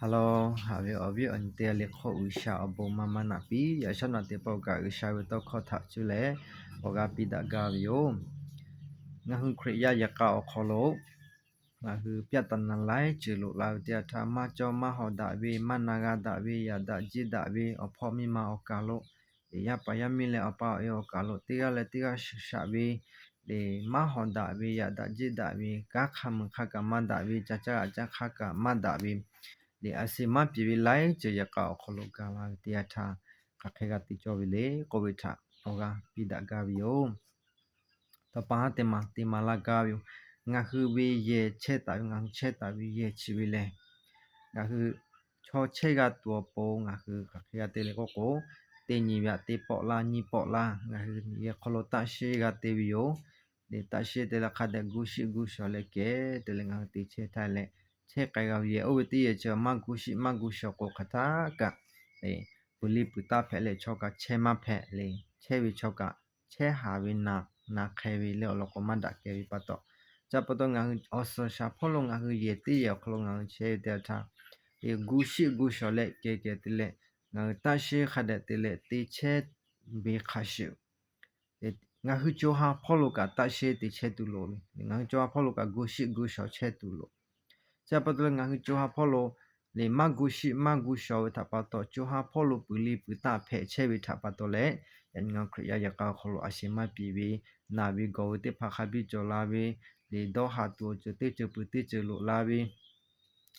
Hello, haꞈ ve awˬ viˉ awˬ nyi teˇ g'aˇ le hk'oˆ G'uiˬsha awˬ bon maˇ maˇ naꞈ piˇ. Yaꞈ shawˉ naꞈ teˇ pawˆ kaꞈ G'uiˬsha ve tawˇ hkawˇ htaꞈ cuˇ leh awˬ g'aˇ piˇ daꞈ gaˇ ve yoˬ. Ngaˬ hui Hkriꞈ yaˇ yehˬ k'a awˬ hk'aw lo ngaˬ hui pyaˆ taˍ naˍ laiˉ ceuˬ loꞈ la ve teˇ yanˇ htaˇ, maˇ cawˇ maˇ hawˍ daꞈ ve, maˇ na g'a daꞈ ve, yaꞈ daꞈ jiˇ daꞈ ve awˬ hpawˇ miˇ ma awˬ kaˬ lo, yaˇ paˍ yaˇ miˇ leh awˬ pa awˬ e awˬ kaˬ lo teˇ g'aˇ leh teˇ g'aˇ shuˍ shaꞈ ve, leh maˇ hawˍ daꞈ ve, yaꞈ daꞈ jiˇ daꞈ ve, kanˉ hk'aˇ meuˬ hk'aˇ kaꞈ maˇ daꞈ ve, ca caˇ g'aꞈ caˇ hk'aˇ kaꞈ maˇ daꞈ ve, leh a shu maˇ piˍ ve laiˉ ceuˬ yehˬ k'a awˬ hk'aw lo gaˬ la ve teˇ yanˇ htaˇ, hk'aˬ hk'e g'a te cawˇ ve le k'oˆ ve htaꞈ awˬ g'aˇ piˇ daꞈ gaˇ ve yoˬ. Taw pa haˉ te maˬ te maˍ laˇ gaˇ ve yoˬ. Ngaˬ hui ve yehˬ chehˇ taˍ ve, ngaˬ hui chehˇ taˍ ve yehˬ chi ve lehˬ, ngaˬ hui chaw chehˇ g'a tuˬ awˬ pon ngaˬ hui hk'aˬ hk'e g'a te le k'oˆ k'o, teˇ nyi ve aꞈ teˇ pawˆ laˇ nyiˇ pawˆ laˇ ngaˬ hui yehˬ hk'aw lo taˆ sheˉ g'a te ve yoˬ. Leh taˆ sheˉ te leh hk'a dehꞈ gu shiˆ gu shawˍ leh kehˬ te leh ngaˬ hui te chehˇ htaˇ leh, chehˇ k'ai g'a ve yehˬ oˇ ve teˇ yehˬ chi maˇ gu shiˆ maˇ gu shawˍ k'o hk'aˬ htaˇ kaꞈ, peuˬ liˇ peuˬ taˆ hpehꞈ leh chaw kaꞈ chehˇ maˇ hpehꞈ le. Chehˇ ve chaw kaꞈ chehˇ haˍ ve naˍ, naˍ hk'e ve leh awˬ lawn k'o maˇ daꞈ kehˬ ve pa taw, chi pa taw ngaˬ hui awˬ suhˍ shaˍ hpawˇ lo ngaˬ hui yehˬ teˇ yehˬ awˬ hk'aw lo ngaˬ hui chehˇ ve teˇ yanˇ htaˇ, gu shiˆ gu shawˍ leh kehˬ kehˬ te leh ngaˬ hui taˆ sheˉ hk'a dehꞈ te leh te chehˇ ve hk'a shuˍ, ngaˬ hui co ha hpawˇ lo kaꞈ taˆ sheˉ te chehˇ tuˬ loˍ ve, ngaˬ hui co ha hpawˇ lo kaꞈ gu shiˆ gu shawˍ chehˇ tuˬ loˍ. Chi pa taw leh ngaˬ hui co ha hpawˇ lo leh maˇ gu shiˆ maˇ gu shawˍ ve htaꞈ pa taw, co ha hpawˇ lo peuˬ liˇ peuˬ taˆ hpehꞈ chehˇ ve htaꞈ pa taw leh, yaꞈ nyi ngaˬ hui Hkriꞈ yaˇ yehˬ k'a awˬ hk'aw lo a shu maˇ piˍ ve, naˬ ve gawˬ ve teˇ hpaˍ hk'a biˇ cawˬ la ve, leh dawˇ haˍ tuˬ awˬ ceuˬ teˇ ceuˬ peuˬ teˇ ceuˬ loꞈ la ve,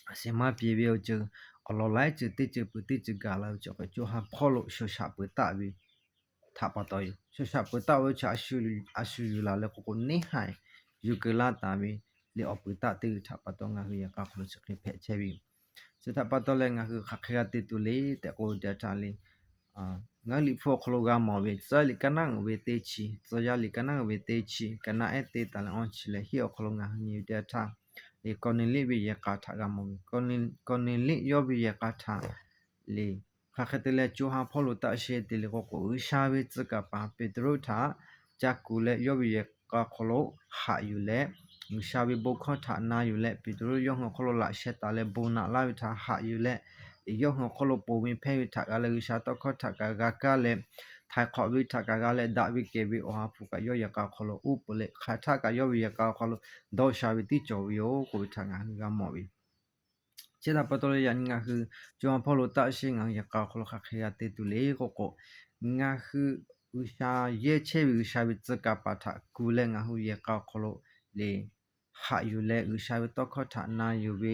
a shu maˇ piˍ ve awˬ ceuˬ awˬ lawn laiˉ ceuˬ teˇ ceuˬ peuˬ teˇ ceuˬ gaˬ la ve chi hk'e co ha hpawˇ lo shuˍ shaꞈ peuˬ taˆ ve htaꞈ pa taw yoˬ. Shuˍ shaꞈ peuˬ taˆ ve chi a shu yuˬ laˬ leh k'oˆ k'o neˇ haiˬ yuˬ keu laˇ taˍ ve, leh awˬ peuˬ taˆ teˇ g'uiˬ htaꞈ pa taw ngaˬ hui yehˬ k'a hk'aw lo chi hk'e hpehꞈ chehˇ ve yoˬ. Chi htaꞈ pa taw leh ngaˬ hui hk'aˬ hk'e g'a te tuˬ le tehꞈ k'oˆ ve teˇ yanˇ htaˇ le, ngaˬ hui Liꞈ hpu awˬ hk'aw lo g'a mawˬ ve Tcuh yaˇ liꞈ ka naˉ uiˍ ve teˇ chi, Tcuh yaˇ liꞈ ka naˉ uiˍ ve teˇ chi, ka naˆ ehˉ teˇ taˍ leh awˇ chi leh hiˆ awˬ hk'aw lo ngaˬ hui nyi ve teˇ yanˇ htaˇ, leh Kawˇneˍliˆ ve yehˬ k'a htaꞈ g'a mawˬ ve, Kawˇneˍliˆ yawˇ ve yehˬ k'a htaꞈ leh hk'aˬ hk'e te leh co ha hpawˇ lo taˆ sheˉ te le k'oˆ k'o, G'uiˬsha ve tcuh kaˍ paˍ Peˍtruˆ htaꞈ ca kuˬ leh yawˇ ve yehˬ k'a hk'aw lo haꞈ yuˬ leh, G'uiˬsha ve bon hkawˇ htaꞈ na yuˬ leh Peˍtruˆ yawˇ hui awˬ hk'aw lo laꞈ sheh taˍ leh bon naꞈ laˇ ve htaꞈ haꞈ yuˬ leh, yawˇ hui awˬ hk'aw lo ponˬ ve hpehˇ ve htaꞈ g'a leh G'uiˬsha tawˇ hkawˇ htaꞈ kaꞈ g'a kaˇ leh, htaiˍ hk'awꞈ ve htaꞈ kaꞈ g'a leh daꞈ ve kehˬ ve Awˬ ha hpu kaꞈ yawˇ yehˬ k'a awˬ hk'aw lo uˉ peunˍ leh hk'aˬ htaˇ kaꞈ yawˇ ve yehˬ k'a awˬ hk'aw lo dawˇ sha ve tiˉ cawˬ ve yoˬ k'oˆ ve htaꞈ ngaˬ hui g'a mawˬ ve. Chi htaꞈ pa taw leh yaꞈ nyi ngaˬ hui co ha hpawˇ lo taˆ sheˉ ngaˬ hui yehˬ k'a awˬ hk'aw lo hk'aˬ hk'e g'a te tuˬ le k'oˆ k'o, ngaˬ hui G'uiˬsha yehˇ chehˇ ve G'uiˬsha ve tcuh kaˍ paˍ htaꞈ kuˬ leh ngaˬ hui yehˬ k'a awˬ hk'aw lo le haꞈ yuˬ leh G'uiˬsha ve tawˇ hkawˇ htaꞈ na yuˬ ve,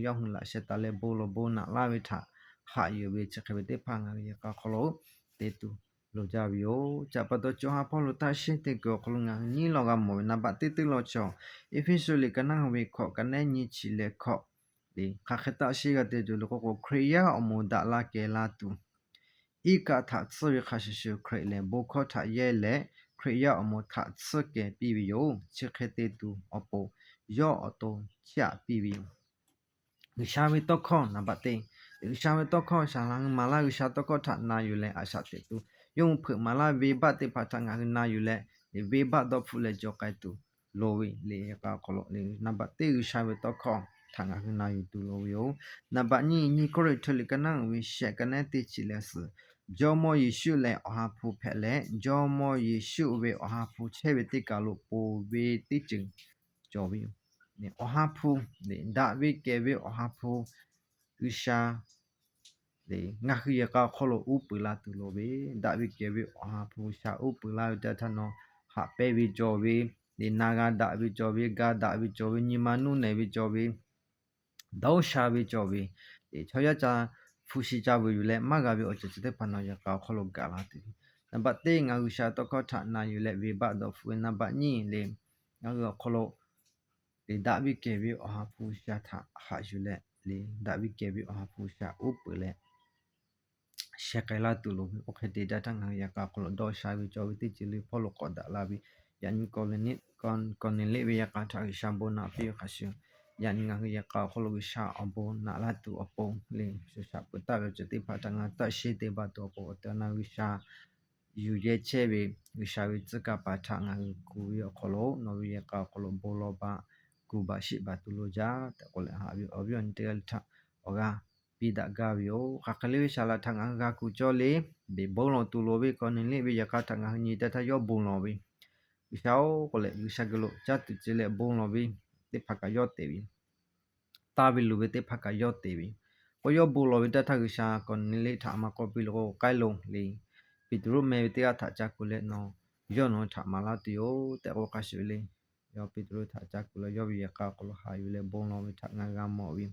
yawˇ hui laꞈ sheh taˍ leh bon lawˬ bon naꞈ laˇ ve htaꞈ haꞈ yuˬ ve chi hk'e ve teˇ hpaˍ ngaˬ hui yehˬ k'a awˬ hk'aw lo te tuˬ loˍ jaˇ ve yoˬ. Chi pa taw co ha hpawˇ lo taˆ sheˉ teˇ kuiˬ awˬ hk'aw lo ngaˬ hui nyiˉ lawˬ g'a mawˬ ve naˍ baꞈ teˇ teˇ lawˬ chaw, Eˇfeˇsuꞈ liꞈ ka naˉ uiˍ ve hkawꞈ ka naˉ ehˉ nyiˇ chi leh hkawꞈ, leh hk'aˬ hk'e taˆ sheˉ g'a te tuˬ le k'oˆ k'o, Hkriꞈ yaˇ awˬ moˍ daꞈ la kehˬ la tuˬ, iˉ kaˆ htaꞈ tsuhˇ ve hk'a shuˍ shuˍ Hkriꞈ lehˬ bon hkawˇ htaꞈ yehˇ leh Hkriꞈ yaˇ awˬ moˍ htaꞈ tsuhˇ kehˬ piˇ ve yoˬ. Chi hk'e te tuˬ awˬ pon yawˇ awˬ to chiˇ aꞈ piˇ ve yoˬ. G'uiˬsha ve tawˇ hkawˇ naˍ baꞈ teˇ, G'uiˬsha ve tawˇ hkawˇ shaˍ laꞈ hui maˍ laˇ G'uiˬsha tawˇ hkawˇ htaꞈ na yuˬ leh a shaꞈ teꞈ tuˬ, yawˇ hui hpeuꞈ maˍ laˇ venˇbaˆ teˇ hpaˍ htaꞈ ngaˬ hui na yuˬ leh, venˇbaˆ dawˇ hpfuhˆ leh jaw k'ai tuˬ loˍ ve le. Yehˬ k'a awˬ hk'aw lo le naˍ baꞈ teˇ G'uiˬsha ve tawˇ hkawˇ htaꞈ ngaˬ hui na yuˬ tuˬ loˍ ve yoˬ. Naˍ baꞈ nyiˇ, Nyiˇ Kawˇrenˍhtuˆ liꞈ ka naˉ uiˍ ve shehˆ ka naˉ ehˉ teˇ chi leh suhˍ, Jawˇmawˇ Yeˍsuˆ lehˬ Awˬ ha hpu hpehꞈ leh, Jawˇmawˇ Yeˍsuˆ ve Awˬ ha hpu chehˇ ve teˇ kaˬ lo ponˬ ve teˇ ceuˬ cawˬ ve yoˬ. Awˬ ha hpu, daꞈ ve kehˬ ve Awˬ ha hpu G'uiˬsha le, ngaˬ hui yehˬ k'a awˬ hk'aw lo uˉ peunˍ la tuˬ loˍ ve, daꞈ ve kehˬ ve Awˬ ha hpu G'uiˬsha uˉ peunˍ laˇ ve teˇ htaˇ nawˬ haꞈ pehnˇ ve cawˬ ve, le na g'a daꞈ ve cawˬ ve, ga daꞈ ve cawˬ ve, nyi ma nuˇ nehˬ ve cawˬ ve, dawˇ sha ve cawˬ ve, le chaw yaˇ ca hpu shi ca vuiˬ yuˬ leh maˇ g'a ve awˬ ceuˬ chi teˇ hpaˍ nawˬ yehˬ k'a awˬ hk'aw lo gaˬ la tuˬ ve. Naˍ baꞈ teˇ ngaˬ hui G'uiˬsha tawˇ hkawˇ htaꞈ na yuˬ leh venˇbaˆ dawˇ hpfuhˆ ve. Naˍ baꞈ nyiˇ le, ngaˬ hui awˬ hk'aw lo le daꞈ ve kehˬ ve Awˬ ha hpu G'uiˬsha htaꞈ haꞈ yuˬ leh, le daꞈ ve kehˬ ve Awˬ ha hpu G'uiˬsha uˉ peunˍ leh sheh k'ai laˇ tuˬ loˍ ve. Oˇ hk'e te daꞈ htaˇ ngaˬ hui yehˬ k'a awˬ hk'aw lo dawˇ sha ve cawˬ ve teˇ ceuˬ le hpawˇ lo k'awꞈ daꞈ la ve. Yaꞈ nyi Kawˇneˍliˆ ve yehˬ k'a htaꞈ G'uiˬsha bon naꞈ piˇ ve hk'a shuˍ, yaꞈ nyi ngaˬ hui yehˬ k'a awˬ hk'aw lo G'uiˬsha awˬ bon naꞈ laˇ tuˬ awˬ pon le, shuˍ shaꞈ peuˬ taˆ ve awˬ ceuˬ teˇ hpaˍ htaꞈ ngaˬ hui taˆ sheˉ te baˬ tuˬ awˬ pon awˬ tehˬ awˬ na G'uiˬsha yuˬ yehˬ chehˇ ve G'uiˬsha ve tcuh kaˍ paˍ htaꞈ ngaˬ hui kuˬ ve awˬ hk'aw lo nawˬ ve yehˬ k'a awˬ hk'aw lo bon lawˬ baˬ kuˬ baˬ shiˆ baˬ tuˬ loˍ jaˇ tehꞈ k'oˆ leh, haꞈ ve awˬ viˉ awˬ nyi teˇ g'aˇ le htaꞈ awˬ g'aˇ piˇ daꞈ gaˇ ve yoˬ. Hk'aˬ hk'e le ve saˍ laꞈ htaꞈ ngaˬ hui g'a kuˬ cawˇ le, beˬ bon lawˬ tuˬ loˍ ve Kawˍneˍliˆ ve yehˬ k'a htaꞈ ngaˬ hui nyi teˇ htaˇ yawˇ bon lawˬ ve, G'uiˬsha-oˬ k'oˆ leh G'uiˬsha geh lo caˇ tuˬ ceh leh bon lawˬ ve teˇ hpaˍ kaꞈ yawˇ te ve, taˇ ve luˬ ve teˇ hpaˍ kaꞈ yawˇ te ve. K'o yawˇ bon lawˬ ve teˇ htaˇ G'uiˬsha Kawˍneˍliˆ htaꞈ maˇ k'oˆ piˇ le k'o, k'ai loˬ le, Peˍtruˆ meh ve teˇ g'aˇ htaꞈ ca kuˬ leh nawˬ, yawˇ nawˬ hui htaꞈ maˍ laˇ tuˬ yoˬ tehꞈ k'oˆ hk'a shuˍ le. Yawˇ Peˍtruˆ htaꞈ ca kuˬ leh yawˇ ve yehˬ k'a awˬ hk'aw lo haꞈ yuˬ leh bon lawˬ ve htaꞈ ngaˬ g'a mawˬ ve.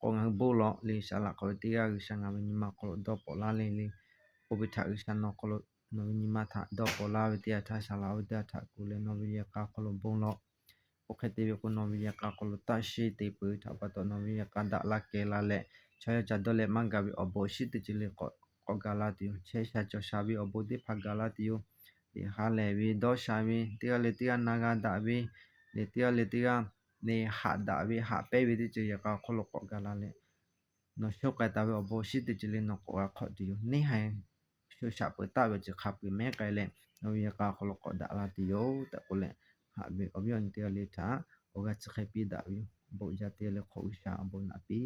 K'o ngaˬ hui bon lawˬ le, saˍ laꞈ k'oˆ ve teˇ g'aˇ G'uiˬsha ngaˬ ve nyi ma awˬ hk'aw lo dawˇ paw laˇ le le, k'oˆ ve htaꞈ G'uiˬsha nawˬ hk'aw lo, nawˬ ve nyi ma htaꞈ dawˇ paw laˇ ve teˇ yanˇ htaˇ, saˍ laꞈ ve teˇ g'aˇ htaꞈ kuˬ leh nawˬ ve yehˬ k'a awˬ hk'aw lo bon lawˬ. Oˇ hk'e te ve k'o nawˬ ve yehˬ k'a awˬ hk'aw lo taˇ sheˆ te peuˬ htaꞈ pa taw nawˬ ve yehˬ k'a daꞈ la kehˬ la leh, chaw yaˇ ca dawˇ leh maˇ gaˬ ve awˬ bon awˬ shinˉ teˇ ceuˬ le k'awꞈ gaˬ la tuˬ yoˬ. Chehˇ sha cawˬ sha ve awˬ bon teˇ hpaˍ gaˬ la tuˬ yoˬ. Lehˬ ha lehˬ ve, dawˇ sha ve, teˇ g'aˇ leh teˇ g'aˇ na g'a daꞈ ve, lehˬ teˇ g'aˇ leh teˇ g'aˇ lehˬ haꞈ daꞈ ve, haꞈ pehnˇ ve teˇ ceuˬ yehˬ k'a awˬ hk'aw lo k'awꞈ gaˬ la leh, nawˬ shonˇ k'ai taˍ ve awˬ bon awˬ shinˉ teˇ ceuˬ le nawˬ k'awꞈ g'a hk'awꞈ tuˬ yoˬ. Neˇ haiˬ shu shaꞈ peuˬ taˆ ve awˬ ceuˬ hk'a peu-eˬ mehˉ k'ai leh, nawˬ ve yehˬ k'a awˬ hk'aw lo k'awꞈ daꞈ la tuˬ yoˬ tehꞈ k'oˆ leh, haꞈ ve awˬ viˉ awˬ nyi teˇ g'aˇ le htaꞈ awˬ g'aˇ chi hk'e piˇ daꞈ ve yoˬ. Bon jaˇ teˇ g'aˇ le hk'oˆ G'uiˬsha awˬ bon naꞈ piˇ